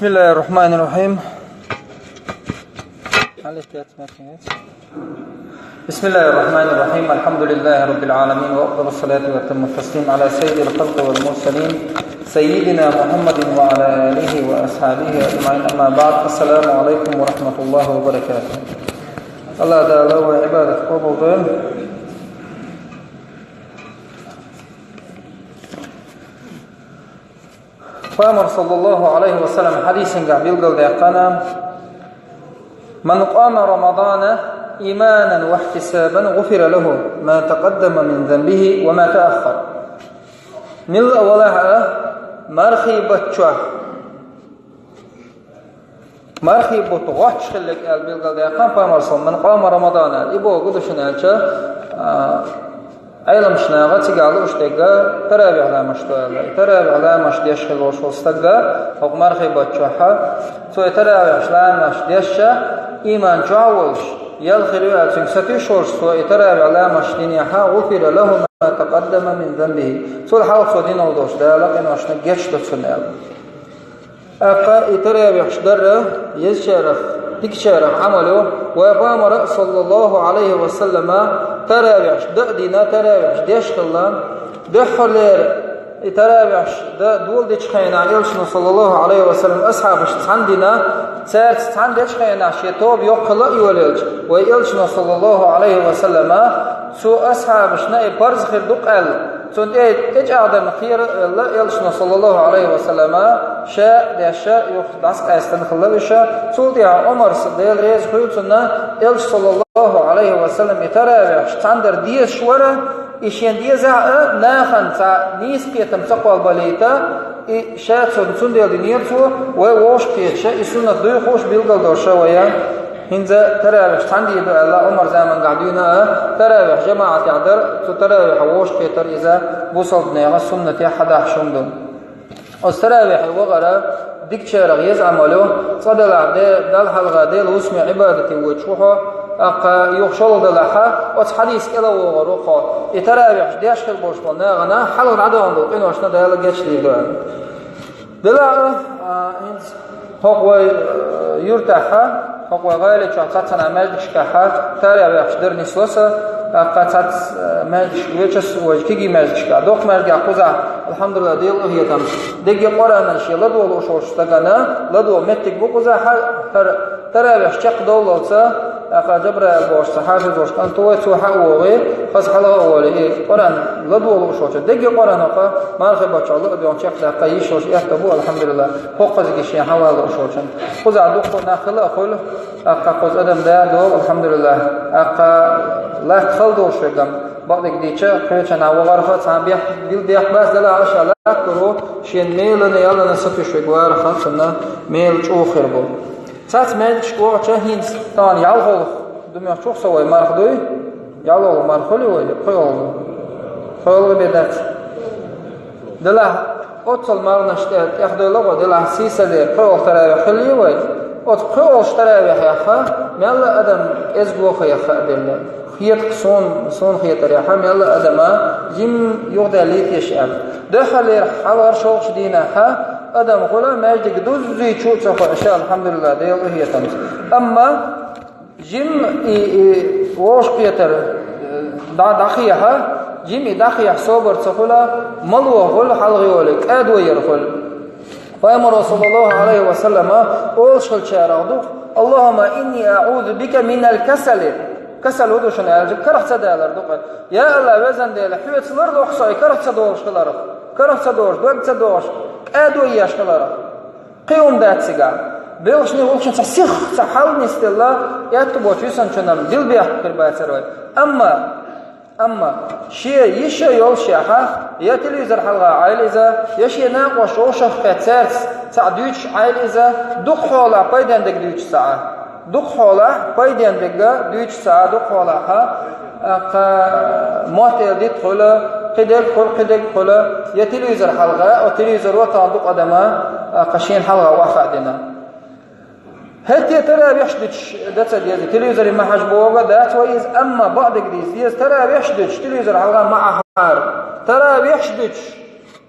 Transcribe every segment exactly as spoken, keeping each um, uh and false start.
بسم الله الرحمن الرحيم. بسم الله الرحمن الرحيم. الحمد لله رب العالمين، وأفضل الصلاة وأتم التسليم على سيد الخلق والمرسلين سيدنا محمد وعلى آله وأصحابه أجمعين. أما بعد، السلام عليكم ورحمة الله وبركاته. الله تعالى وعبادة قبول. Пайхамар саллаллаху алейхи ва саллям хьадисангахь билгалдаьккхина: «من قام رمضان إيمانا واحتسابا غفر له ما تقدم من ذنبه وما تأخر». Милла а валахь а, мархий бутт чохь, мархий бутт гӀоттуш хилларг аьлла билгалдаьккхина Пайхамар саллаллаху алейхи ва саллям: «من قام رمضان», и бохург ду шуна аьлча, а, Ӏеламчу наха цигахь лууш дерг таравихь ламазаш ду аьлла. И таравихь ламазаш деш хилла волуш волу стаг, хӀокху мархий бутт чохь, цо и таравихь ламазаш дешча, ийман чохь а волуш, ял хир ю аьлла цуьнга сатуьйсуш волуш, цо и таравихь ламазаш динехь, «غفر له ما تقدم من ذنبه». Цул хьалха цо дина долуш Дала къиношна гечдо цунна аьлла. ТӀаккха и таравихьаш дар езачарах, дикачарах Ӏамал ю, вайн Пайхамара саллаллаху алейхи ва саллама таравихьаш дан а дина, таравихьаш деш хилла. Дуьххьарлера и таравихьаш дан доладечу хенахь Элчано саллаллаху алейхи ва саллам асхьабашца цхьаьна дина, цаьрца цхьаьна дечу хенахь шен тоба йоккха хилла а йолаелча, вайн Элчано саллаллаху алейхи ва саллама цо асхьабашна и парз хир ду-кх аьлла, цунна тӀе, тӀечӀагӀдарна кхера а велла, Элчано саллаллаху алейхи ва саллама ша а деш, юха дӀасакъаьстина хилла уьш. Цул тӀаьхьа Ӏумарс, Дела реза хуьлда цунна, Элча саллаллаху алейхи ва саллам и таравихьаш цхьаьна дар дезаш вара, и шен дезахь а нахана цхьа нийса кхетам ца кхолбалийта, и ша цунна цундела динера цо, вай вовшахкхеташ, и суннат дуй хууш билгалдолуш вай. ХӀинца таравихьаш цхьаьна дийр ду аьлла, Ӏумар замангахь дуьйна а, таравихь жамаӀатехь дар, цу таравихьах вовшахкхетар иза бусалбанехь суннатехь хьадахьаш хӀума ду. Оцу таравихье вахар дикачарах еза Ӏамал ю, цкъа делахь де-, Далла хьалха Делан хӀусаме Ӏибадате воьдуш ву хьо, тӀаккха юха шолгӀа делахь, оцу хьадисна кӀел а вогӀур ву хьо. И таравихьаш деш хир болуш болу нахана хьалха дӀадахана долу къиношна Дала гечдийр ду аьлла. Делахь а, а, хӀинца хӀокху вай, а, юьртахь, хӀокху вай гӀали чохь цхьацца маьждигашкахь таравихьаш дар нисло сан, тӀаккха цхьацца, а, маьждигаш вечу ас, вай кегий маьждигашкахь. Доккха маьждигехь кхузахь, алхьамдулиллахӀ, Делан къинхетамца, дерриге Къуръан шен ладогӀалуш волчу стагана ладогӀа меттиг бу кхузахь, хӀара таравихьаш чекхдовллалц, тӀаккха Жабраил бохуш цхьа хьафиз волуш кӀант ву вай, цо хьа а вогӀий, хаза хьала а волий, и Къуръан ладогӀалуш волчу, дерриге Къуръан хӀокху мархий баттахь ладогӀа чекхдаккха йиш йолуш аьтто бу, алхьамдулиллахӀ, хӀокхузахь шен хьала лууш волчунна. Кхузахь дуккха нах хила а хуьлу, тӀаккха кхуза адам да а догӀу, алхьамдулиллахӀ, тӀаккха латта хала долуш верг-м, бакъдерг дийцича, кхечанхьа вахарх а цхьа бехк, билггал бехк бац, делахь а ша латтор ву, шен мелана, яллана сатуьйсуш верг варах а цунна мела чӀогӀа хир бу. Цхьацца маьждигашка вахча хӀинца тахана ялхолгӀа ду моьттуш ву со, вай марха дуй? ЯлхолгӀа марха хуьлий вай, пхоьалгӀа? ПхоьалгӀа бен дац. Делахь оццул марханаш тӀе, тӀехдевлла гӀо, делахь сийсаздера пхоьалгӀа таравихь хиллий вай? Оцу пхоьалгӀачу таравихьехь мелла а адам кӀезиг ваха яха а делла. Хетахь суна, суна хетарехь, мелла а адама жимма юхадаьллий теша аьлла. Дуьххьарлера хьалхара шолгӀачу дийнахь адам хуьлу маьждиг дуззий чу а ца хоуьйтуш, алхьамдулиллахӀ, Делан къинхетамца. Амма жимма и, и вовшахкхетар, э, дӀа-, дӀахехьа, жимма и дӀахехьа собар ца хуьлу, мало хуьлу хьалха йолий, кӀадо яр хуьлу. Пайхамаро, саллаллаху алейхи ва саллама, олуш хиллачарах ду: «Аллахумма инни аъузу бика минал касали». Касал хӀун ду шуна аьлча, карах ца далар ду-кх. Я АллахӀ, везан Дела, хьоьца ларло-кх со и карах ца долуш хиларх, карах ца долуш, дог ца догӀуш, кӀадо еш хиларх. Кхин хӀума дац цигахь. Белхашний, гӀуллакхашний цхьа сих, цхьа хьал нисделла, аьтто боцу висанчунна билггал бехк хир бацара вай. Амма Амма шен йиша йолушехь, я телевизор хьалха Ӏайла иза, я шен накъош вовшахкхетта цаьрца цхьаъ дуьйцуш Ӏайла иза, дукха хьолахь пайденна дерг дуьйцуш цхьаъ. Дукха хьолахь пайденна дерг дуьйцуш цхьаъ, дукха хьолахь, а, кхин мотт эр дитта хуьлу, кхидерг хуьлу, кхидерг хуьлу, я телевизор хьалха, о, телевизоро тахана дукха адам, а, кхин шена хьалха охьахаа дина. ХӀетте таравихьаш дуьтуш дан ца деза, телевизоре ма хьажа боху дац вай иза, амма бакъдерг дийца деза, таравихьаш дуьтуш, телевизор хьалха ма Ӏахьара. Таравихьаш дуьтуш,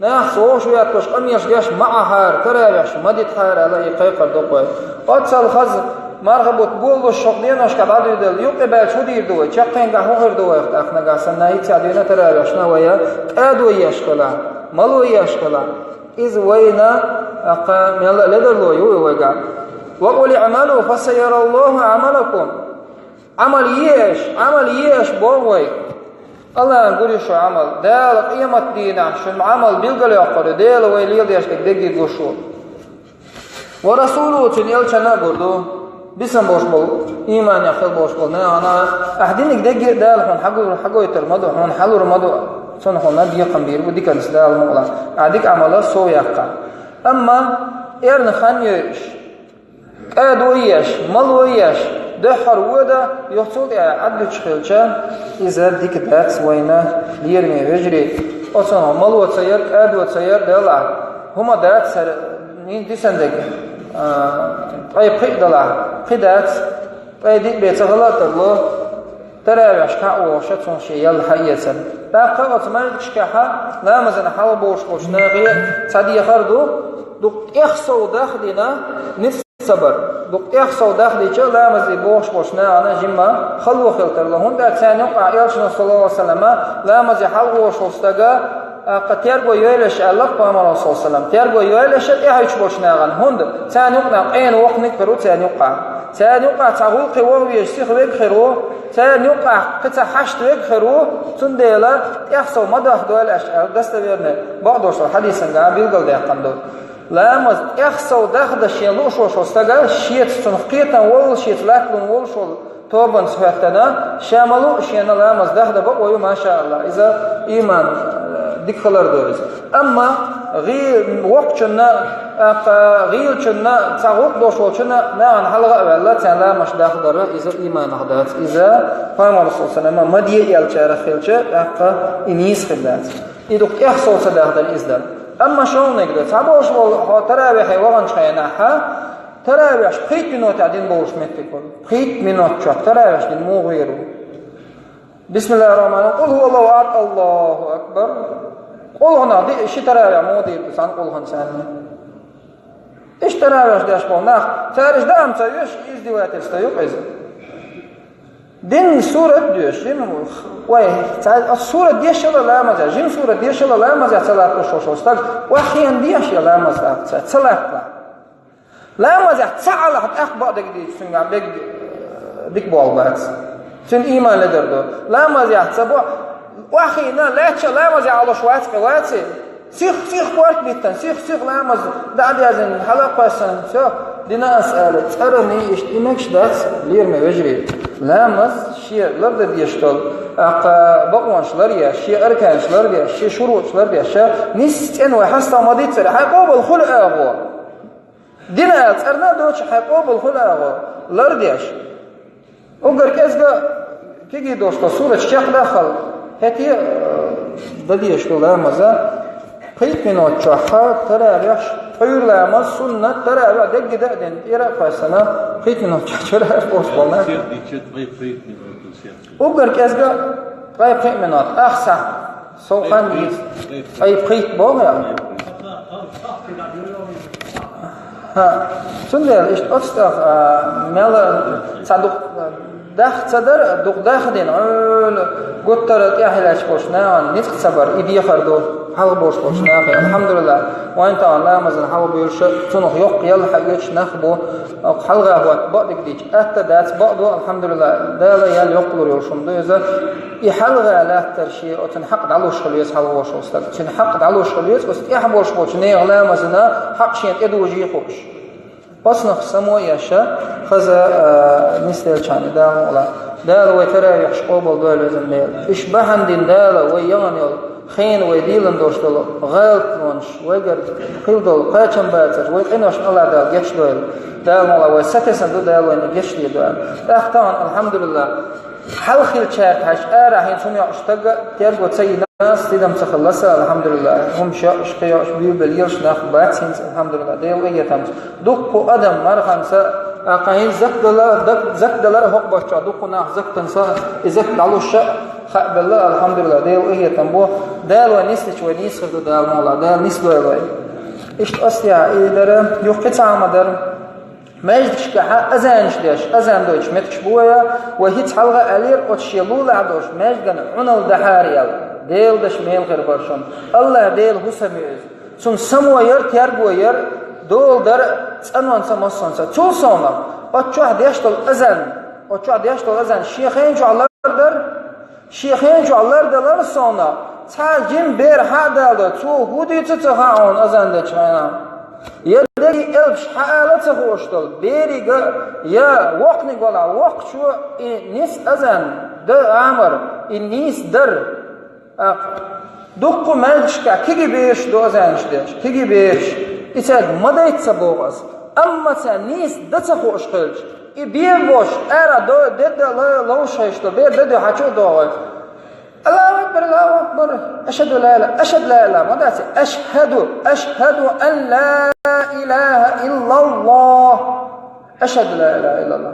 Нах цо шу ятташ къамеш деш ма Ӏахьара, таравеш ма дитахьара аьлла, и кхайкхар ду-кх вай. Оццал хаза марха бутт болалуш шух деношка дӀадуьйдала, юкъе баьлча хӀу дийр ду вай, чаккхенгахь хӀу хир ду вайх тӀаккха нагахь санна, хӀинца а дуьйна таравешна вай, кӀадо еш хилахь, мало еш хилахь. Иза вайна, аккха, мелла а ледарло ю вайга. «وقل اعملوا فسيرى الله عملكم». Ӏамал е аша, Ӏамал е аша боху вайга. Аллахьа гур ю шун Ӏамал. Дала къематдийнахь шун Ӏамал билгалйоккхур ю. Дела вай леладеш дерг дерриге гуш ву. «ورسوله», цуьнан элчанна а гур ду. Бисам болуш болу, ийманехь хила болуш болу нахана, ахь диниг дерриге а Дала хьуна хьагур-, хьагойтур ма ду, хьуна хьалур ма ду. Цунна хьуна декхам бийр бу диканца Дала мукъалахь. Ахь дика Ӏамал а сов яккха. Амма эрна хан йойуш, кӀадо еш, мало еш, дуьххьара вода, юха цул тӀаьхьа Ӏаддуьтуш хилча, иза дика дац вайна, лераме вежарий. Оцунах мало ца яр, кӀадо ца яр делахь, хӀума дац хӀара, нин дисан дерг, а, ткъе пхиъ делахь, кхин дац, ткъе диъ бен ца хила а тарло. Таравеш кхаъ вогӀуша цунах шен ял хьаэцар. ТӀаккха оцу маьждигашкахьа ламазана хьалха бовлуш болчу нахе цхьа дехар ду, дукха тӀех сов дахдина, ницкъ ца бар. Дукха тӀех сов дахдича, ламазе бохуш болчу нахана жимма хало хила тарло. ХӀунда аьлча царна юкъахь элчано, саллаллаху алейхи ва саллама, ламазе хьалха волуш волу стага, а, кхин терго йойла аьлла-кх пайхамаро, саллаллаху алейхи ва саллам. Терго йойла тӀаьхьуьйтуш болчу нахана. ХӀунда царна юкъахь къена воккханиг хир ву царна юкъахь. Царна юкъахь цхьа гӀуллакхе вогӀу везаш сиха верг хир ву, царна юкъахь кхин цхьа хьашт верг хир ву, цундела тӀех сов ма дахдойла аьлла, достоверный бакъдолуш долу хьадисангахь билгалдаьккхина ду. Ламаз тӀех сов дахдан шен лууш волуш волу стага, шеца цунах кхетам волуш, шеца латталун волуш волу тобанца хӀоьттина, ша ма луу шена ламаз дахдан бакъо ю, маша Аллах, иза ийман, э, дика хилар ду иза. Амма гӀи-, воккхачунна, тӀаккха гӀийлачунна, цхьа гӀуллакх долуш волчунна нахана хьалха а ваьлла, царна ламазаш дахдар, иза ийманах дац, иза пайхамаро, саллаллаху алейхи ва саллама, ма де аьллачарах хилча, тӀаккха и нийса хир дац. И дукха тӀех сов ца дахдар иза дар. Амма шолгӀаниг ду, цхьаболуш волу хьо таравихье ваханчу хенахь, таравеш пхийтта минотехь дина болуш меттиг хуьлу. Пхийтта минот чохь таравеш дина муха вер ву? Бисмиллахир-рахманир-рахим. Къул хӀуаллаху ахьад, Аллаху акбар. Къулхьанах диъ ши таравеш муха дийр ду, цхьана къулхьанца санна? Иштта таравеш деш болу нах, цара иштта даам ца веш, издевательство ю-кх иза. Дин сурат а доьшу, жима, вай, цхьа, оцу сурат дешала ламазехь, жима сурат дешала ламазехь ца латтош волу стаг, охьахиъна деш я ламаз ца, ца латта. Ламазехь ца Ӏалахь, тӀаккха бакъдерг дийцича, цуьнгахь бегг-, дика болу бац. Цуьнан ийман ледар ду. Ламазехь ца бо, охьахиъна, лаьттача ламазехь Ӏалуш вац-кх, ваций? Сих, сих корта биттина, сих, сих ламаз дӀа а дезина, хьала а кхоьссина, всё, дина ас ала, цӀаран иштта и мегаш дац, лераме вежарий. Ламаз шен лардан дезаш долу, тӀаккха бакъонаш ларъеш, шен арканаш ларъеш, шен шуруташ ларъеш, ша нийсса цӀена вай хьастагӀ ма диццара, хьайн къобал хуьлу агӀо. Дина ала цӀарна а доцуш, хьайн къобал хуьлу агӀо, лардеш. Уггар кӀезга кегий долуш долу сурат чекхдаххал, хӀетте а, э, дан дезаш ду ламаза, пхийтта минот чохь таравеш, пхьуьйра ламаз, суннат, таравеш, дегги дан а дина, тӀера а кхоьссина, пхийтта минот чохь чуьра а бохуш болу нах. Уггар кӀезга ткъе пхиъ минот, ах сахьт. Сов хан йийца. Ай, пхийтта боху я? ХӀа. Цундела иштта оцу тӀехь, а, мел цхьа дукха даха ца дара, дукха даха дина, Ӏуьйла гуттара а тӀаьхьа лаьтташ болчу нахана ницкъ ца бар, и дехар ду, хьалха болуш болчу нахе. Алхьамдулиллах, вайн тахана ламазан хьалха буьйлуш, цунах йоккха ял хьаоьцуш нах бу, хьалха хӀотта бакъдерг дийцича, атта дац, бакъ ду, алхьамдулиллах, Дала ял йоккхалур йолуш хӀума ду иза. И хьалха лаьттар шен оцун хьакъ дӀалуш хила веза хьалха волуш волу стаг. Цуьнан хьакъ дӀалуш хила веза, оцу тӀехь болуш болчу нехан ламазана хьакъ шен тӀедужий хууш. Оцунах само а еш, хаза, а, нисделчарна Дала мукъалахь. Дала вай таравихьаш къобал дойла, везан Дела. Уьш бахьана дина Дала вай яхана йолу хенан, вай дийлина долуш долу гӀалатонаш, вайгара хилла долу кхачамбацарш, вай къиношна Аллах Дала гечдойла. Дала мукъалахь вай сатесна ду, Дала вайна гечдийр ду аьлла. ТӀаккха тахана, алхьамдулиллах, хьалха хиллачаьрга хьаьжча, арахь хӀинца хӀума йоккхуш стаг терго ца йина, стидам ца хилла сан, алхьамдулиллах. ХӀумаш йоккхуш, кхин йоккхуш, буьйбелла елаш нах бац хӀинца, алхьамдулиллах. Дела къинхетамца. Дуккха адам марханца, а, кхин хӀинца закат дала, дак-, закат далар а хӀокху баттахь, дуккха нах закатанца, и закат дӀалуш а, Хаа белла, алхьамдулиллахӀ, Дела къахетам бу. Дала вай нислича вай нийса хир ду, Дала мукъ лахь, Дала нисдойла вай. Иштта ас яхар и дара, юха кхин цхьа хӀама дара. Маьждигашкахьа азанаш деш, азан дойтуш меттигаш бу вай, вай хӀинца хьалха аьллера, оцу шен лулахь долуш маьждиган Ӏуналла дахьара аьлла. Дела даш мел хир бара шуна. АллахӀ Дела хӀусам ю иза. Цунна само яра, терго яра, дола дара цӀанонца, массонца. Цул совнах, оцу чохь деш долу азан, оцу чохь деш долу азан шен хенан чохь лардар, шен хенан чохь лардалар совнах, цхьа жима бер хьа а даладо, цо хӀун дуьйцу ца хаьа хьуна азан дечу хенахь. Я дерриг элпаш хьаала ца хууш долу, беррига, я воккханиг валахь, воккхачо и нис азан дан амар, и нийса дар. ТӀаккха дуккха маьждигашкахь кегий бераш ду азанаш деш, кегий бераш. И цаьрга ма дайта ца боху ас. Амма царна нийса дан ца хууш хилча, и бен бош, ара до, де дан ло-, ловш хьешто, бер де де хьачу а догӀой. Аллаху акбар, Аллаху акбар. Ашхаду ла ила-, ашхаду ла ила-, ма дац. Ашхаду, ашхаду ан ла илаха иллаллах. Ашхаду ла илаха иллаллах.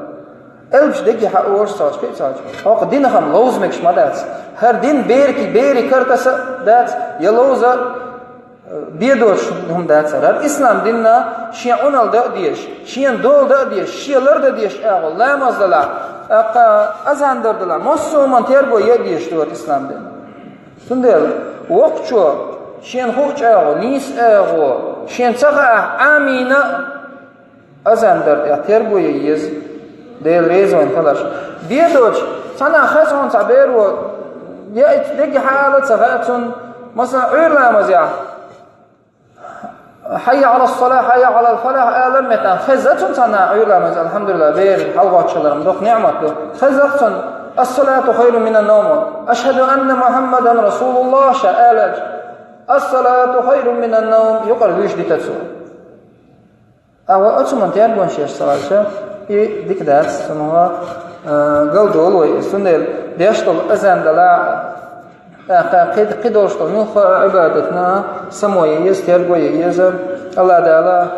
Элпаш дегги хьаоьшу цаьрга, кхин а цаьрга. ХӀокху динах-м ловза мегаш ма дац. ХӀара дин берки, бери картаса дац, я ловза, э, бедош хӀума дац хӀара. ХӀара ислам динна шен Ӏуналла дан а дезаш, шена дола дан а дезаш, шен лар дан дезаш агӀо, ламаз далахь, тӀаккха азан дар далахь, массо а хӀуманна терго ян а дезаш ду хӀара ислам дин. Цундела воккхачо шена хуучу агӀо, нийса агӀо, шена ца хаахь, Ӏамийна а, азан дар тӀехь терго ян еза, Дела реза вайна хиларш. Бен доцуш, цхьанхьа хаза хьуна цхьа беро, я и дегги хьаала ца хаьа цунна, масала, Ӏуьйра ламазехь, хьайя Ӏала ссалахь, хьайя Ӏала лфалахь алар метта, хеза цунна цхьанхьа Ӏуьйра ламаз, алхьамдулиллахӀ, бер хьалагӀоттуш хилар-м доккха ниӀмат ду. Хеза цунна, ас-салату хайрун мина н-навм, ашхаду анна Мухьаммадан расулуллахӀ ша аларча, ас-салату хайрун мина н-навм, юкъара вуьйш дита цо. А вай оцу хӀуманна тергонаш еш ца хилча, и дика дац, цунах, а, галдолу вай. Цундела деш долу азан далахь, а, кхи-, кхидолуш долу муьлхха а Ӏибадатна само ян еза, терго ян еза. АллахӀ Дала,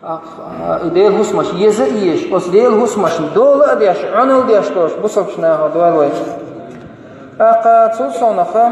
а, а, и Делан хӀусамаш еза а езаш, оцу Делан хӀусамашна дола а деш, Ӏуналла деш долуш бусалбачу нахах дойла вай. ТӀаккха цул совнаха,